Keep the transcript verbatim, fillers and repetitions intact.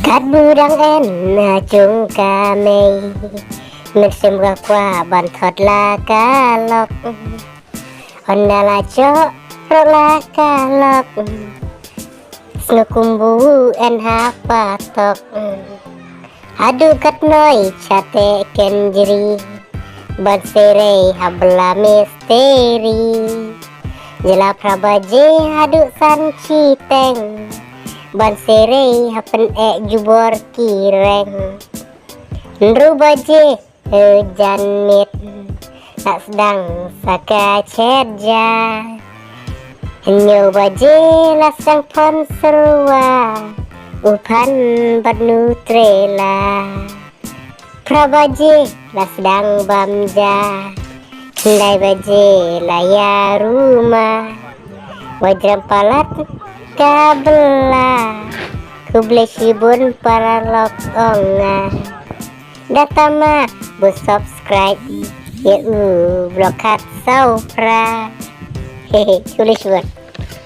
Katba dang en na jong ka mei, mynsiem ka kwah ban thot la ka lok. Ynda la jok rok la ka lok, sngew kumbu en ha patok. Haduh katnoi chate ken jri, ban serei ha bla misteri. Jela phra baje haduh san chiteng, ban serei ha pyneh jubor kireng. Hynru baje, eh, jan miet, la sdang sa ka chet ja. Hynñiew baje la sdang phon syrwa, u phan bad nu trela. Phra baje la sdang bam ja, khyndai baje la ïa ruma. Wajram palat ka bla, khublei shibun paralok ong nga. Da tama bun subscribe ïa u vlog khatsaw phra. Hehe, khublei shibun.